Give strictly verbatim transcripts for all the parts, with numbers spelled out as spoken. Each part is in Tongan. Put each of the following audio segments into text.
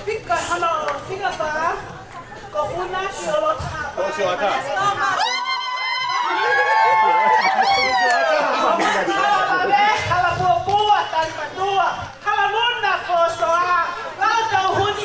Fika hono, fika fā, ko Funaki ʻo Lotohaʻa. Ko Sioata. Hala puapua, tali patua. Hala muna fosoa. Lau tau huni.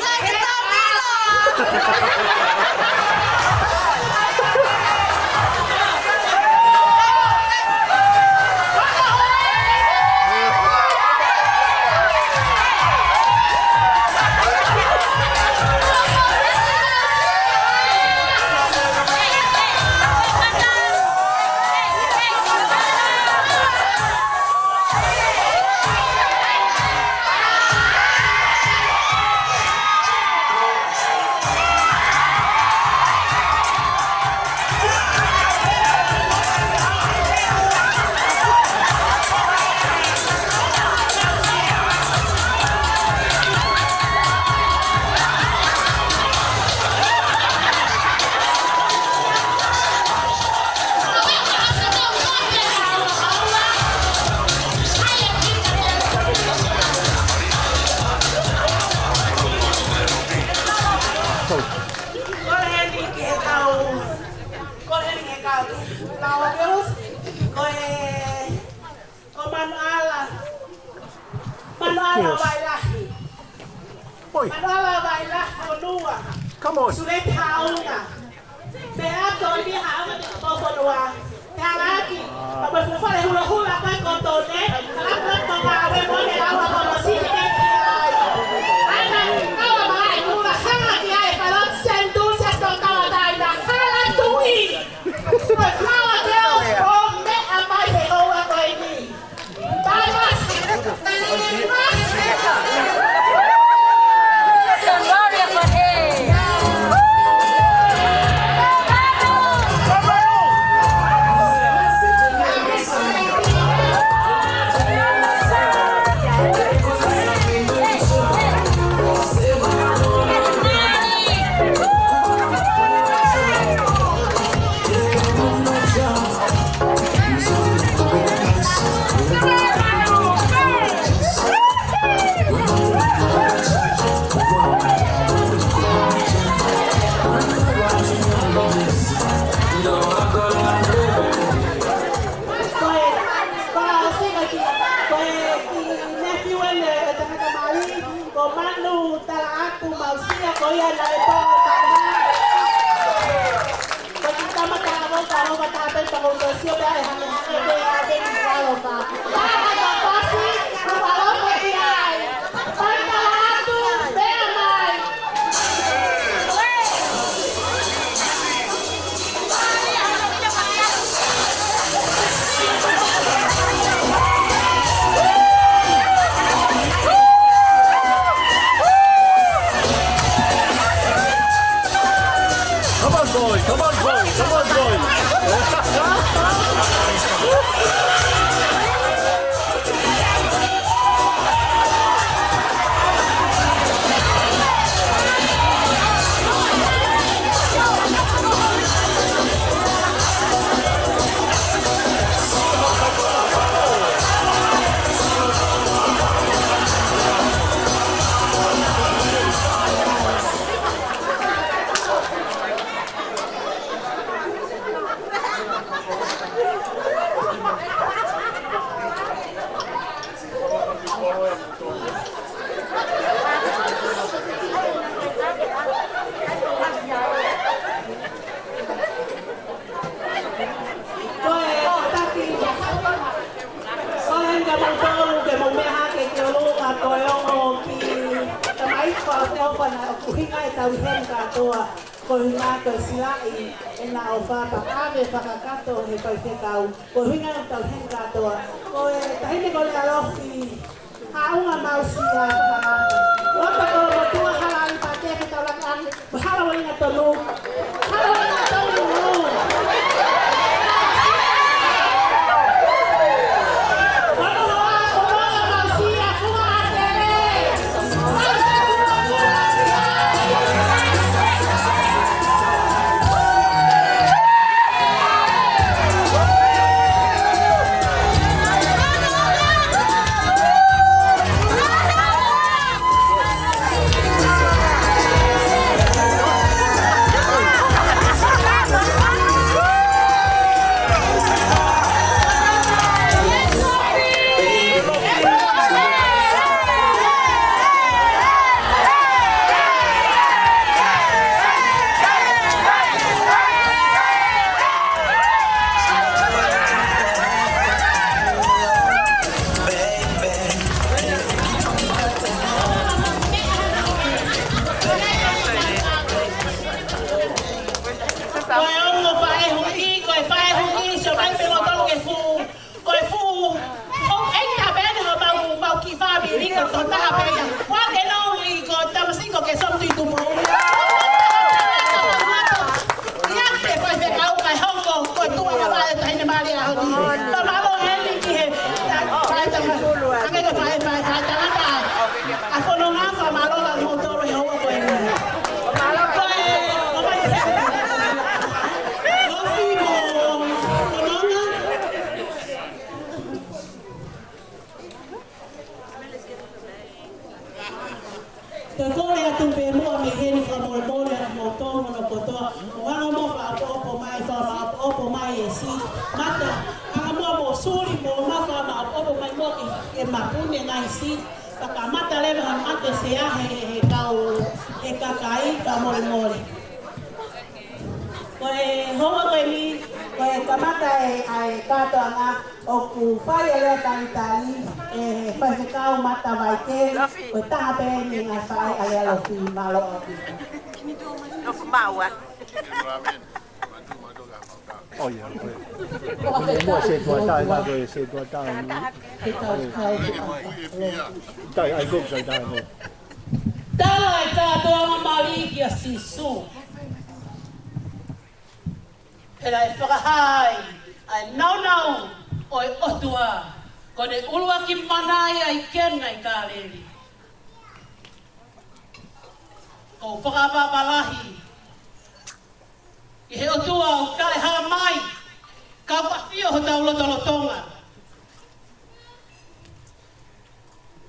Kole heni ki he kau, kole heni ki he kau Laoa Girls, ko e, ko Manuʻala, Manuʻala Vailahi. Oi. Manuʻala Vailahi Fonua. Come on. Suleti Haʻaunga. Pea ko ni Haʻaunga te ko fonua. Te alaki. Papa fufale hula hula koe ko tone. Alaki ko ngāue mo e lau a kono sini e ki ai. Ana, kaua mai, kula hanga ki ai, palot sendu, sesto kawa taina. Hala tui. Ko e Flower Girls, ʻo meʻa mai he houa ko eni. Ko e, ko e, ko e kiʻi nephew ʻeni ʻo e tangata mali, ko Manu Talaʻaku Mausia, ko ia naʻe pō tama. Ko e kiʻi tama talavou, talavou taha pē, pea ko e sio pē ʻa e hangehangē pē ʻa e kei alofa. Tama ka pasi, alofa ki ai. Manu Talaʻaku, meʻa mai. Come on, boy. Come on, boy. Come on, boy. ʻOku ʻuhinga e tauhi heni kātoa, ko e ʻuhinga ko e silaʻi ʻena ʻofa pea ʻave fakakakato he faifekau, ko e ʻuhinga e tauhi heni kātoa. Ko e taʻahine ko Lealofi, haʻunga Mausia, fakakakato. Lota ko motua hala ali pate ke tau laki ange, mo hala walinga tonu. Hala walinga tonu. Ko e ongo faʻē huki, ko e faʻē huki, sio mai pē mo tonu ke fuʻu, ko e fuʻu, ʻo e taha pē eni ʻo mau, mau kiʻi fāmili ko e tokotaha pē ia. One and only ko Tamasiʻi ko Kesomu Tuʻitupou. Ia ke faifekau kae hoko ko e tuʻa ʻo e vaʻe taʻahine mali ʻaho ni. Ka mālō heni ki he, faʻē tama-, ake ke faʻē, faʻē, faʻē tangata. ʻA e fononga fakamālō ʻa kimoutolu he houa ko eni. Ko e, ko mai. Kofi mo fononga. Te u kole atu pē muʻa mei heni fakamolemole ʻa kimoutolu hono kotoa. ʻO hanga muʻa fakaʻopoʻopo mai, fakaʻopoʻopo mai e si. Mata, hanga muʻa mo suli mo ma fakaʻopoʻopo mai muʻa ke, ke mapuni e ngaahi si. Fakamata leva ha mate sea he, he kau, he kakai, fakamolemole. Ko e houa ko eni, ko e kamata e, ʻa e kātoanga, ʻoku fai e lea talitali, ʻe he faifekau Mata Vaikeli, ko e taha pē eni e ngaahi faʻē ʻa Lealofi, mālō ʻaupito. Nofo maua. Oh, yeah. Mo se tuata, ʻa ko e se tuata. Tai, ai, ko sai tai mo. Tala e kātoanga mali kia Sīsū. Pea naʻe fakahā ai ʻa e nāunau ʻo e ʻOtua, ko ʻene ʻuluaki mana ia ʻi Kena ʻi Kāleli. ʻOku ou fakaʻapaʻapa lahi ʻi he ʻOtua ʻoku taʻehāmai, ka ʻoku ʻafio hotau lotolotonga.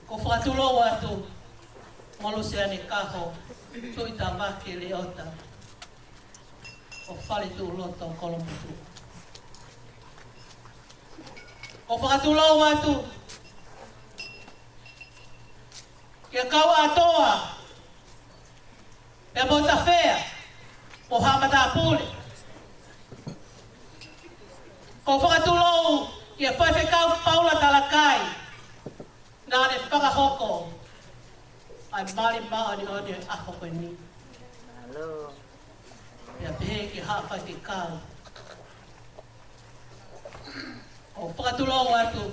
ʻOku ou fakatulou atu mo Luseane Kaho, Tuʻitavake Leota, ʻo Faletuʻuloto Kolomotuʻa. ʻOku ou fakatulou atu kia Kauʻatoa, pea mo Tafea, mo Haʻa Matāpule. ʻOku ou fakatulou kia Faifekau Paula Talakai, naʻa ne fakahoko ʻa e mali māʻoniʻoni ʻo e ʻaho ko eni. Pea pehē ki he haʻa faifekau. ʻOku ou fakatulou atu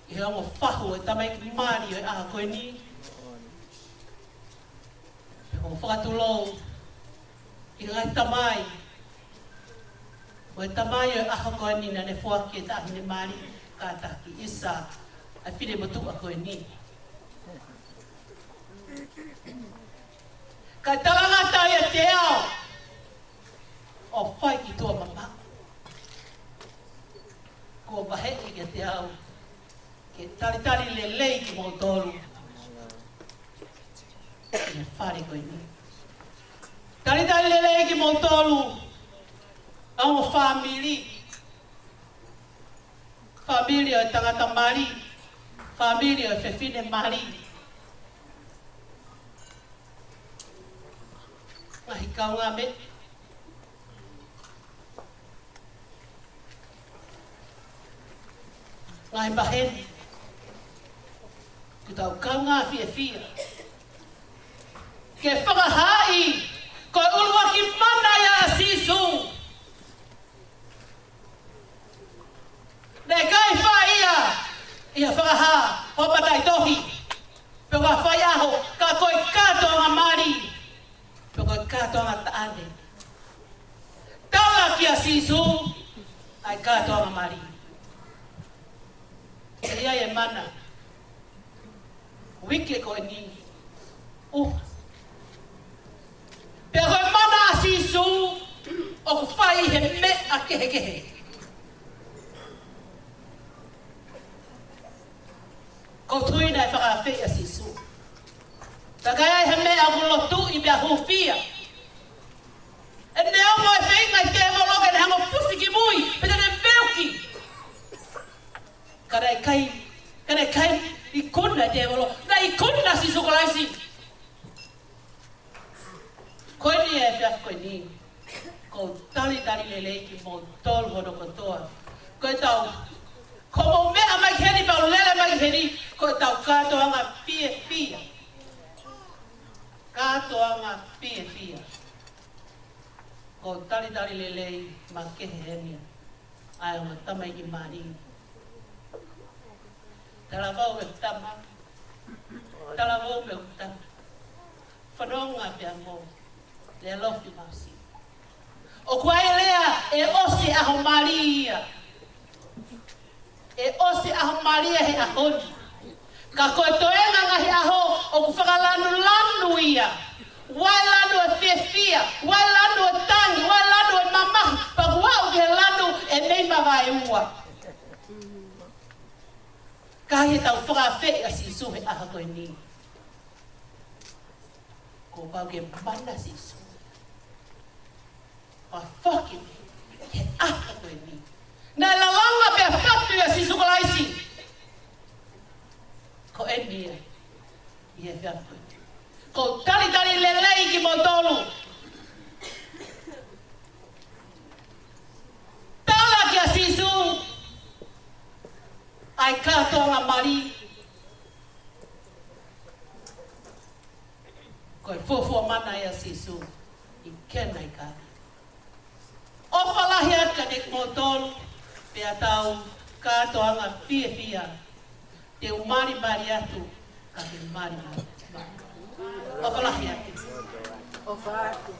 ki he ongo fahu ʻo e tamaiki mali ʻo e ʻaho ko eni. ʻOku ou fakatulou ki he ngaahi tamai, ʻo e tamai ʻo e ʻaho ko eni naʻa ne foaki e taʻahine mali, kātaki ʻisa ʻa e finemotuʻa ko eni. Ka talangata ia te au ʻo fai ki tuʻa mamaʻo. Kuo vaheʻi kiate au ke talitali lelei kimoutolu ʻi he fale ko eni. Talitali lelei kimoutolu ʻa e ongo fāmili. Fāmili ʻo e tangata mali, fāmili ʻo e fefine mali. Ngaahi kaungāmeʻa, ngaahi maheni, ko ʻetau kaungā fiefia. ke fakahaaʻi ko e ʻuluaki mana ia ʻa Sīsū. Naʻe ʻikai fai ia ʻi ha fakahā ʻo e mataʻitohi, pe ko ha faiʻaho, ka ko e kātoanga mali, pe ko e kātoanga taʻane. Tala kia Sīsū ʻa e kātoanga mali. Ko ia e mana uike ko eni. ʻUa. Pea ko e mana ʻa Sīsū ʻoku fai he meʻa kehekehe. Ko e tui naʻe fakaafeʻi ʻa Sīsū. Ka ʻi ai ha meʻa ʻoku lotuʻi pea hūfia, ʻe neongo e feinga ʻa e tēvolo ke ne hanga ʻo pusi ki mui, pe te ne veuki. Ka naʻe ʻikai, ka naʻe ʻikai ikuna e tēvolo, naʻe ikuna ʻa Sīsū Kalaisi. Ko eni e efiafi ko eni, ʻoku ou talitali lelei kimoutolu hono kotoa. Ko e tau, ko hoʻomou meʻa mai ki heni, pea u lele mai ki heni, ko e tau kātoanga fiefia. Kātoanga fiefia. ʻOku ou talitali lelei makehe heni ʻa e ongo tamaiki mali. Talavou e tama. Talavou me u tama. Fanongo pea mo Lealofi Mausi. ʻOku ʻi ai e lea, ʻe ʻosi ʻaho mali ia. ʻE ʻosi ʻaho mali ia he ʻaho ni. Ka ko e toenga ngaahi ʻaho ʻoku fakalanulanu ia. Vaelanu e fiefia, vaelanu e tangi, vaelanu e mamahi, pea kuo aʻu ki he lanu ʻe mei mavaeua. Ka ʻi he tau fakaafeʻi ʻa Sīsū he ʻaho ko eni, kuo pau ke mana Sīsū. Pea foki he ʻaho ko eni. Naʻe lalanga pea fatu ʻia Sīsū Kalaisi. Ko eni ia. ʻI he efiafi ko eni, ʻoku ou talitali lelei kimoutolu. Tala kia Sīsū ʻa e kātoanga mali. Ko e fuofua mana ia ʻa Sīsū ʻi he kena ʻi ka. ʻOfa lahi atu kiate kimoutolu, pea tau kātoanga fiefia. Te u malimali atu, ka ke malimali. ʻOfa lahi atu. ʻOfa atu.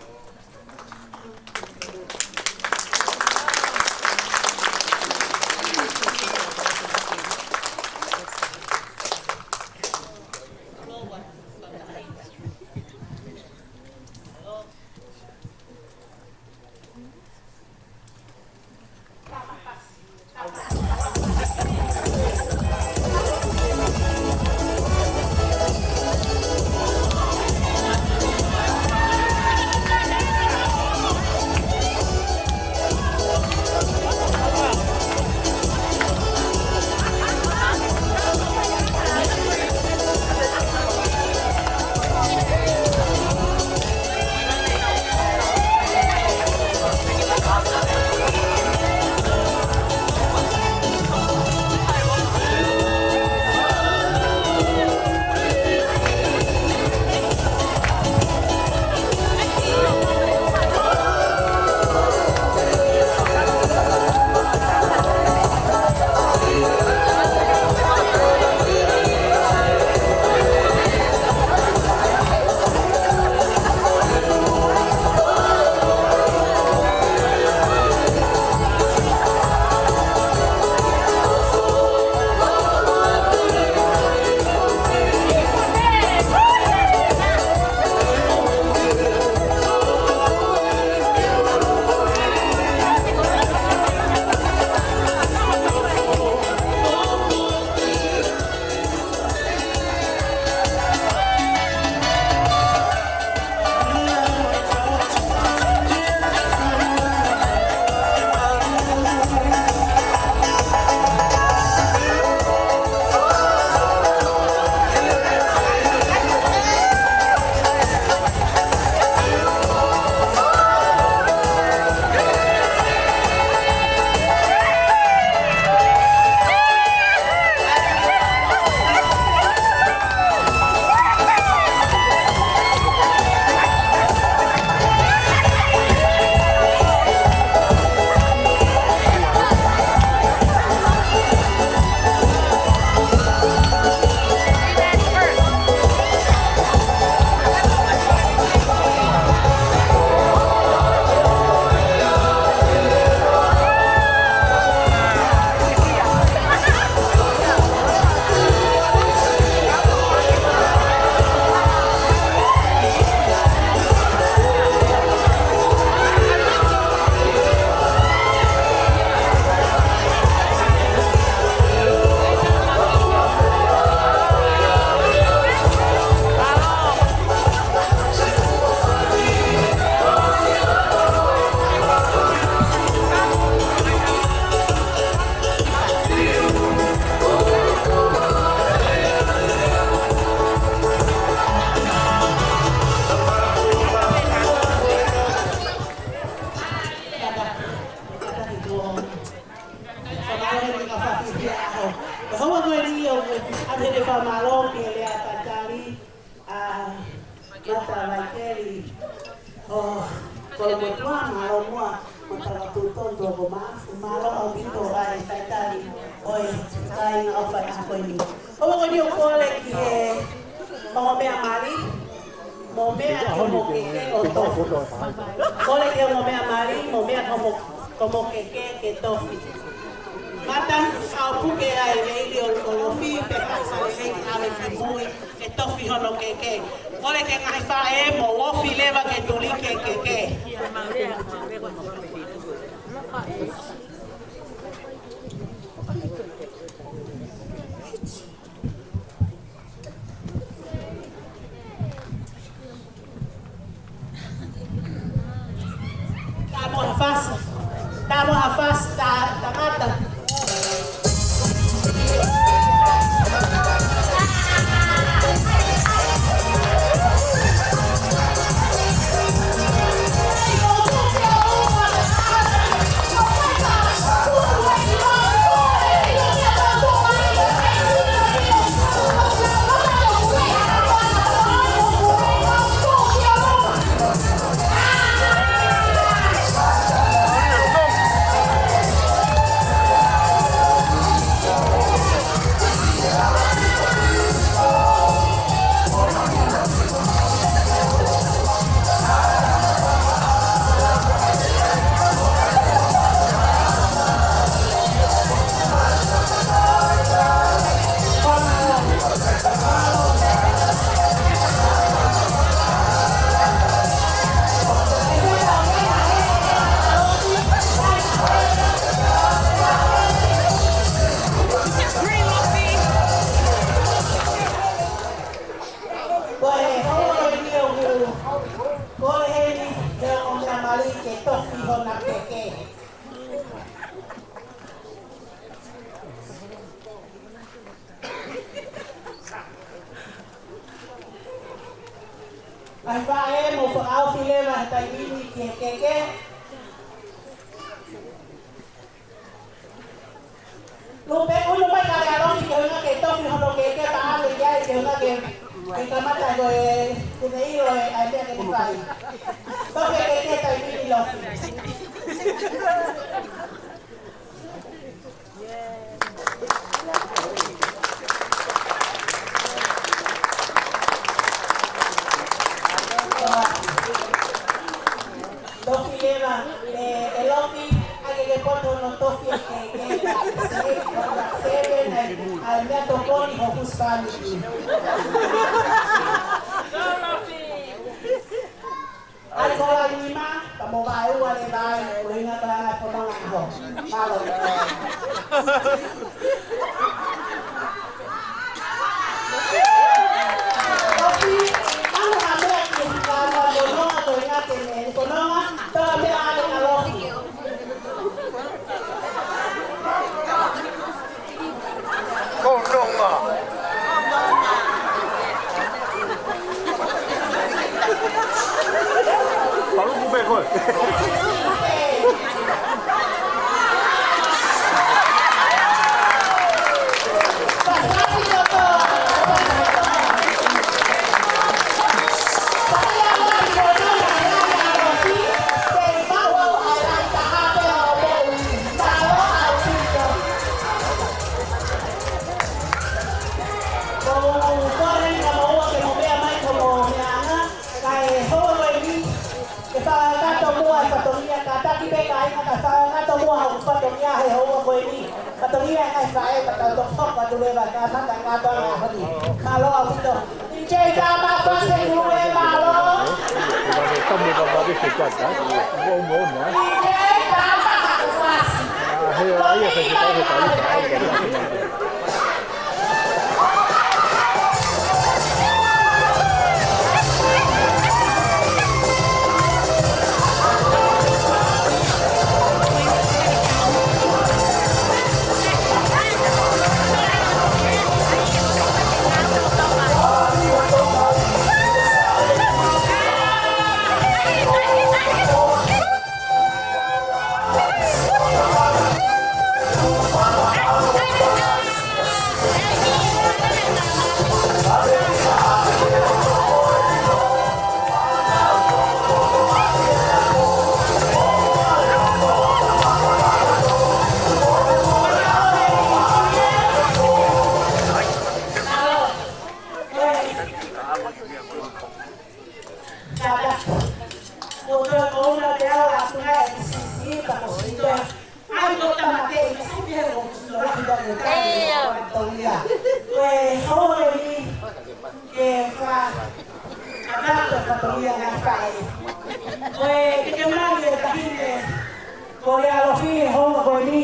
Pehē fakamālō ki he lea talitali ʻa Mata Vaikeli ʻo Kolomotuʻa, mālō muʻa mo tala tutondu ko Mafu, mālō ʻaupito ʻa e talitali ʻo e kāinga ʻofa ʻi he ʻaho ko eni. Ko e meʻa ko eni ʻoku kole ki he ongo meʻa mali, mo meʻa ki homo keke ʻo tofi. Kole ki he ongo meʻa mali, mo meʻa ki homo, homo keke ke tofi. Mata, ʻau puke ai e veili ʻo Kolofi, pe ka sa lelei ʻave ki mui, ke tofi hono keke. Kole ki he ngaahi faʻē mo ofi leva ke tuli ke keke. Tamo hafasi. Tamo hafasi, ta, tangata. Ko e holo eni ʻoku kole heni he ongo meʻa mali ke tofi hona keke. ʻAi faʻē mo fakaofi leva he taimi ni ki he keke. Lupe, ʻunu mai ka le ʻalofi ke ʻuhinga ke tofi hono keke, pea ʻave ki ai ke ʻuhinga ke, ke kamata ko e, ke ne ʻilo e, ʻai meʻa ke ne fai. Tofi e keke taimi ni, Lofi. Tofi leva, ē, ē Lofi, ʻai ke ke poto hono tofi e keke, ke, ke, ke, ke, ke, ʻai meʻa tokoni ho husepāniti. ʻAi ko e nima, ka mo vaeua le vai, ko e ʻuhinga ka hanga fononga ho. Mālō. Tofi, ʻalu ha meʻa ki he fononga, ko e ʻuhinga ke ne fononga, toka meʻa ʻa e kalofi. Ko nonga. Paluku pē koe. Ko e kole eni ka mou ō ke mou meʻa mai ki hoʻomou meʻa ʻanga, kae holo eni, ke fakakakato muʻa e fatongia, kātaki pē kāinga ka fakakakato muʻa hoʻomou fatongia he houa ko eni. Fatongia e ngaahi faʻē, ka tau toki hoko atu leva, ka mata kātoa ngā honi. Mālō ʻaupito. DJ Tama Fasi Nue, mālō. DJ Tama Fasi. Ko Lea Lofi he houa ko eni.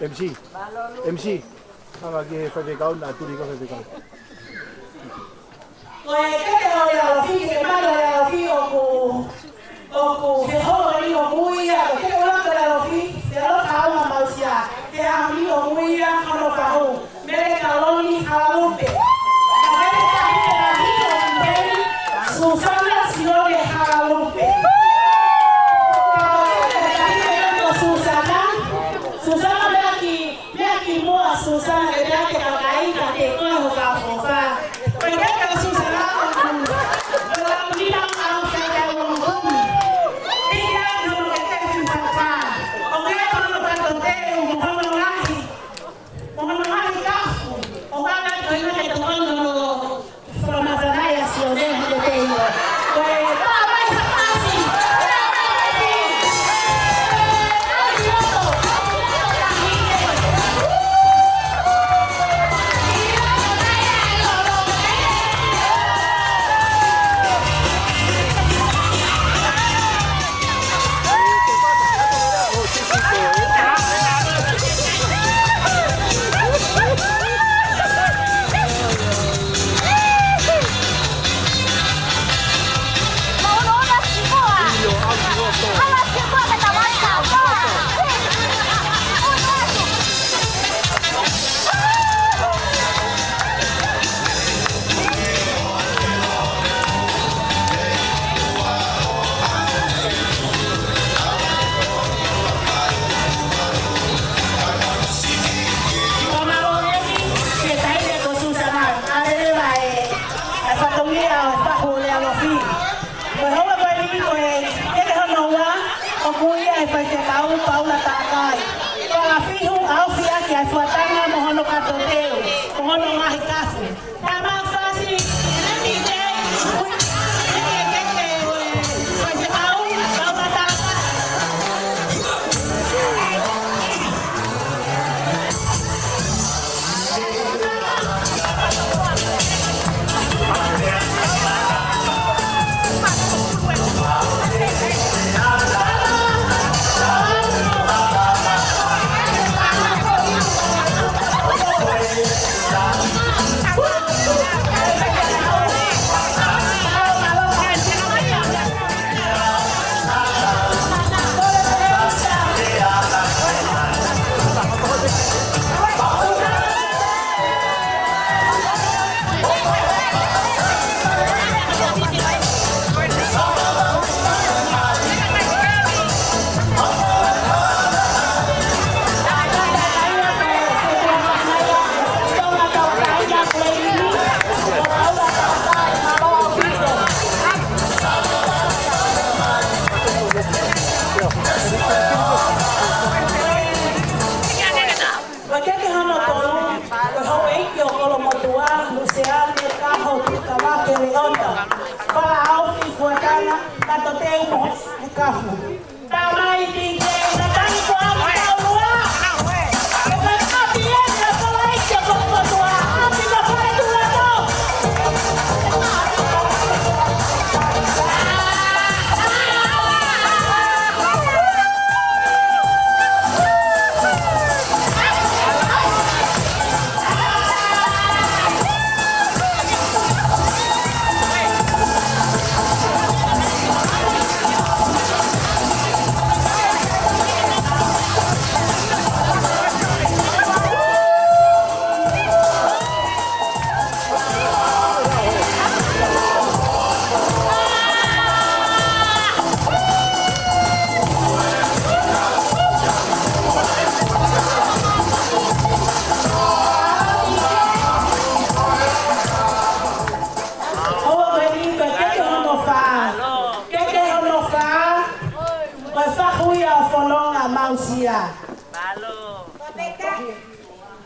M C. M C. Hanga ki he faifekau, naʻa tuli ko e faifekau. Ko e keke ʻo Lea Lofi, ke mali ʻo Lea Lofi ʻoku, ʻoku he houa ni ʻoku ui ia, ko e keke ʻo Lea Lofi, Lea Lofi Hauma Mausia, he ʻaho ni ʻoku ui ia hono fahu, Mele Kaloni Halalupe. Mele Kaloni Halalupe, Susana Sione Halalupe. Susana, Susana Laki Lea ki muʻa Susana, ke lea ke kakai ka te koe ho fakafofa. Ko e keke ʻo Susana ʻoku, ʻoku lau nima au fete ʻo kumi. Pika no ke te fi fakafa. ʻO ke kono ka to te u mo hono lahi. Mo hono lahi kafu. ʻO ka ka ko ina ke to kono no Ko mālō eni, ke taile ko Susana, ʻa lele vai, ʻa e fatongia ʻo e fahu ʻo Lea Lofi. Ko e houa ko eni ko e keke hono ua, ʻoku ui ia ʻe he faifekau Paula Takai. Ko e fihu ʻa e fiaki ʻa e fuatanga mo hono kato teu, mo hono ngaahi kafu. Ko e keke hono tolu, ko e houʻeiki ʻo Kolomotuʻa, Luseane Kaho Tukavake Leota. Fala ʻa e fuatanga, kato teu mo e kafu. Tamai T J, na tani ko au taulua. Ko e kapi e na fala ʻeiki ʻo Kolomotuʻa. Kapi na fala tula tau. Houa ko eni ko e keke hono fā. Keke hono fā. Ko e fahu ia ʻo Fononga Mausia. Mālō.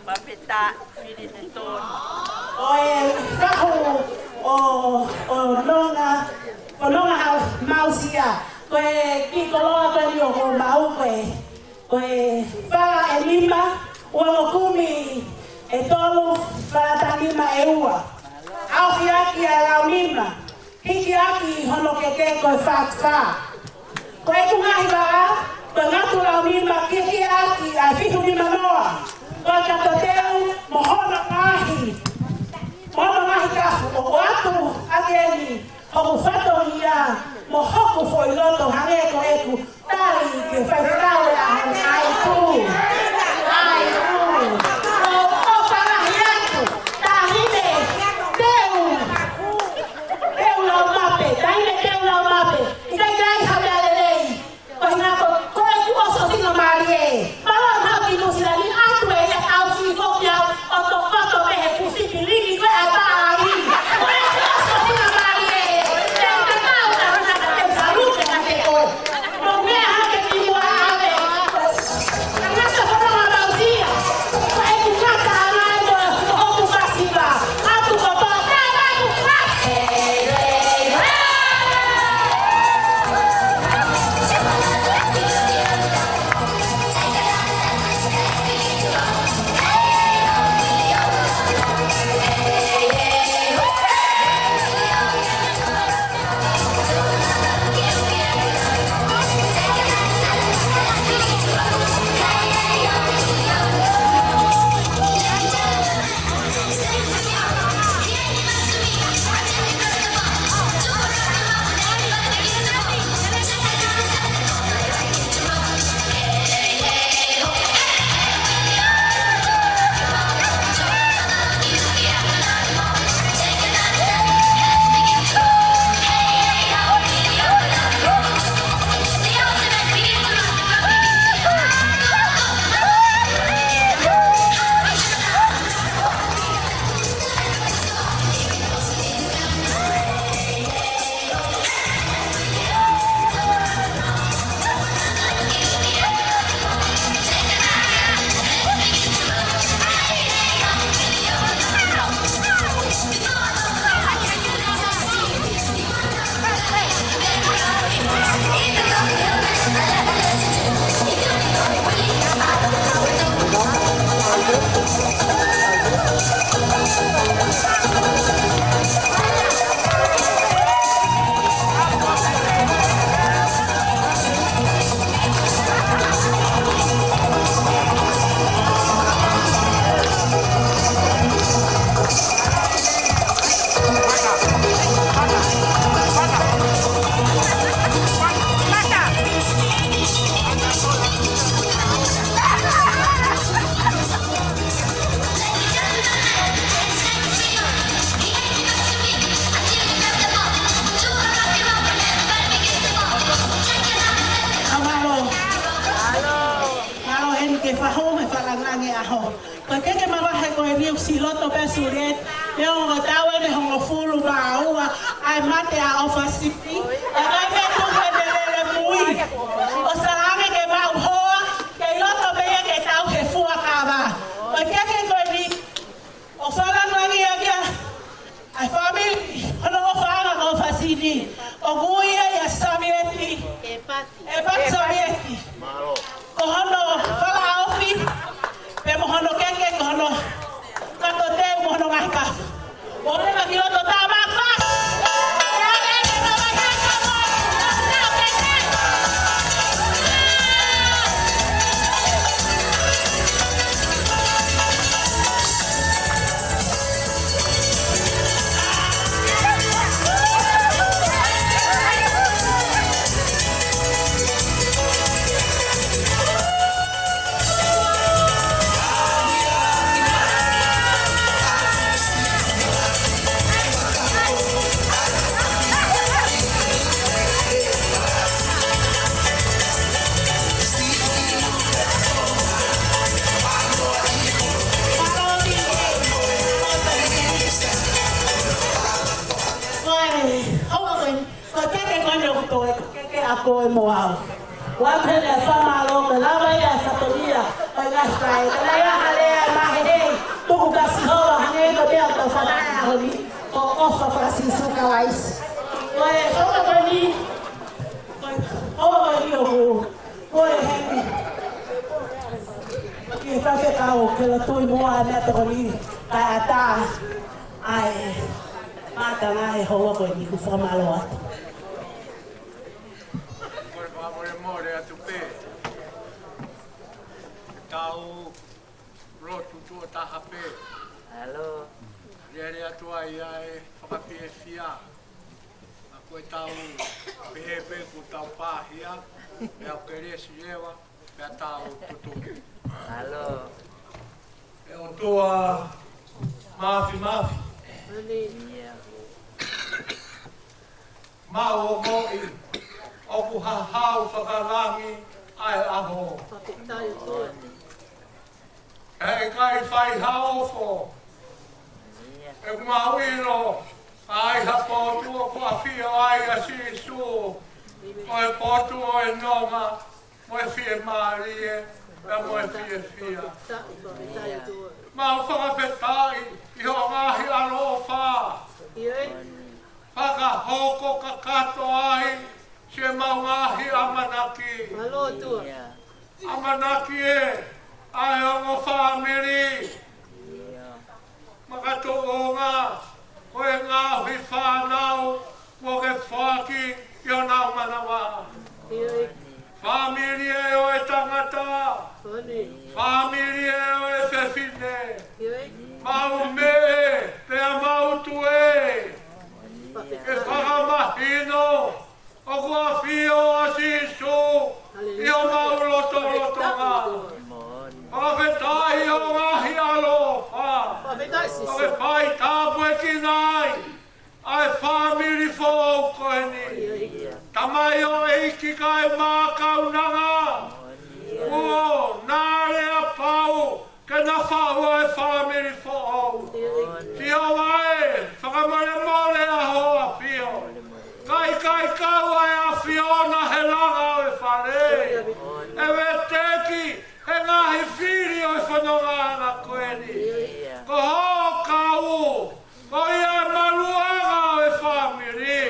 Papeta, Minititoni. Ko e fahu ʻo, ʻo Nonga, ʻo Nonga Mausia. Ko e kiʻi koloa ko eni ʻoku mau ko e, ko e fala ʻe nima, ua mo kumi ʻe tolu, fala taha nima ʻe ua. Aofi ʻaki ʻa e launima, hiki ʻaki hono keke ko e fakafā. Ko ʻeku ngaahi vaʻa, ko e ngatu launima, kikiʻi ʻaki ʻa e fitu nima noa. Ko e kato teu mo hono ngaahi, mo hono ngaahi kafu, ʻoku ʻoatu ʻaki eni hoku fatongia mo hoku foʻi loto hangē ko ʻeku tali ki he faifekau ʻo e ʻaho ni. ʻAi pū. ʻAi pū. ʻOku ou fakaʻamu atu. Taʻahine. Teu. Teu Laumape. Taʻahine Teu Laumape. ʻIkai ke ʻi ai ha meʻa lelei. Ko e hā ko, ko ʻeku ʻosiʻosingamālie. Mālō e haʻu ki Nuʻu Sila ni atu e ia tau sifo ki au. ʻOto, ʻoto pē he fusi pilini ko e ʻai pālangi. Ko e ʻosiʻosingamālie. Te te kau na na te salu te na te koe. Mo meʻa hake ki muʻa ʻave. Ngata hono mapausia. Ko ʻeku ngata ʻana mo, mo hoku masiva. Atu ko tō, tō, tō, tō. Mālō. Mālō heni ki he fahu, he fakalāngilangi ʻaho. Ko e keke mavahe ko eni ʻoku siʻi loto pē Sulieti, neongo ko e taʻu eni ʻe hongofulu mā ua ʻa e mate ʻa ʻOfa Sini. ʻIkai ke tuku ʻene lele mui. ʻOsi talaange ke maʻu hoa, kei loto pē ia ke tau he fuakava. Ko e keke ko eni, ʻoku fakalāngilangiʻia ʻa e fāmili, hono ʻofaʻanga ko ʻOfa Sini. ʻOku ui ia ʻia Samieti. ʻEpati. ʻEpati Samieti. Ko hono fakaʻofi, pea mo hono keke, ko hono kato teu mo hono ngaahi kafu. ʻOku ʻomai ki loto tama fasi. Ko e keke ko eni ʻoku toe, ko e keke ʻa koe mo au. ʻOatu heni ʻa e fakamālō, ko e lava ia ʻa e fatongia ʻo e ngaahi faʻē. Ka naʻe ʻi ai ha lea ʻa e māhehei, tuku kia Sihova, hangē ko e meʻa ʻoku tau fanongo he ʻaho ni, ko e ʻofa faka-Sīsū Kalaisi. Ko e ʻofa ko eni, ko e ʻofa ko eni ʻoku, ko e heni. Ki he faifekau, ke lotui muʻa ʻa e meʻatokoni, kae ʻatā ʻa e Mātanga he houa ko eni, ʻoku fakamālō atu. Kole fakamolemole atu pē. Tau lotu tuʻo taha pē. Mālō. Lele atu ai ʻa e fakafiefia. ʻA ko e tau pehē pē kuo tau pāhia, pea ʻoku kelesi leva, pea tau tutuki. Mālō. ʻE ʻOtua Māfimafi. ʻIo. Mau ongoʻi ʻoku hahau fakalangi ʻa e ʻaho. ʻE ʻikai fai ha ofo. ʻOku mau ʻilo ʻa e hā e potu ʻoku ʻafio ai ʻa Sīsū, ko e potu ʻo e nonga, mo e fiemālie, pea mo e fiefia. Mau fakafetaʻi ʻi hoʻo ngaahi ʻaloʻofa. Fakahoko kakato ai siʻemau ngaahi ʻamanaki. ʻAmanaki ē, ʻa e ongo fāmili makatuʻunga, ko e ngaahi fānau kuo ke foaki ʻi honau manava. Fāmili ē ʻo e tangata, fāmili ē ʻo e fefine, mau meʻe pea mau tuē, ke fakamahino ʻoku ʻafio ʻa Sīsū ʻi homau lotolotonga. Fakafetaʻi ʻi hoʻo ngaahi ʻaloʻofa. ʻOku ke fai tāpuekina ai ʻa e fāmili foʻou ko eni. Tamaioʻeiki kae ʻumaʻā kaunanga, kuo na lea pau ke na faʻu ʻa e fāmili foʻou. Sihova ē, fakamolemole ʻa hoʻo ʻAfio. Kae ʻikai kau ʻa e ʻAfiona he langa ʻo e fale, ʻe veteki he ngaahi fili ʻo e fonongaʻanga ko eni. Ko hoʻo kau, ko ia e maluʻanga ʻo e fāmili.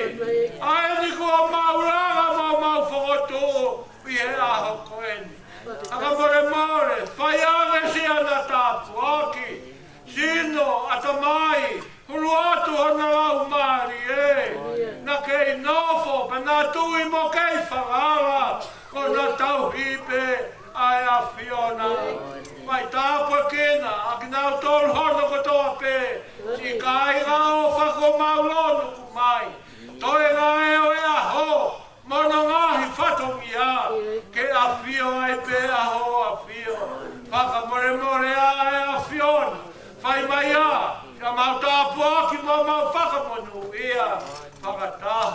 ʻA eni kuo mau langa mo mau fokotuʻu ʻi he ʻaho ko eni. Fakamolemole, fai ange siʻana tāpuaki, sino, ʻatamai, hulu atu hona laumālie. Na kei nofo, pea na tui mo kei falala, ko hona tauhi pē ʻa e ʻAfiona. Fai tāpuekina ʻa kinautolu hono kotoa pē, siʻi kāinga ʻofa kuo mau lonu ku mai. Toenga ē ʻo e ʻaho, mo hono ngaahi fatongia, ke ʻafio ai pē ʻa hoʻo ʻAfio. Fakamolemole ā ʻe ʻAfiona, fai mai ā siʻemau tāpuaki mo ʻemau fakamonūʻia fakataha,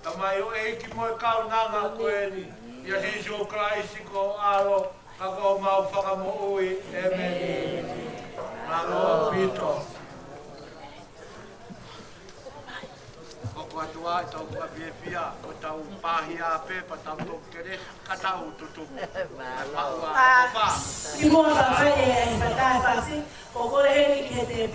tamaioʻeiki mo e kaunanga ko eni, ʻia Sīsū Kalaisi ko ho ʻAlo, ka ko homau Fakamoʻui. ʻĒmeni. Mālō ʻaupito. Hoko atu ā ʻetau fakafiefia, ko ʻetau pāhia pē, pea tau toki kelesi, ka tau tutuki. Mālō. Kimuʻa pea fai e fakataha fasi, ko e kole heni ki he te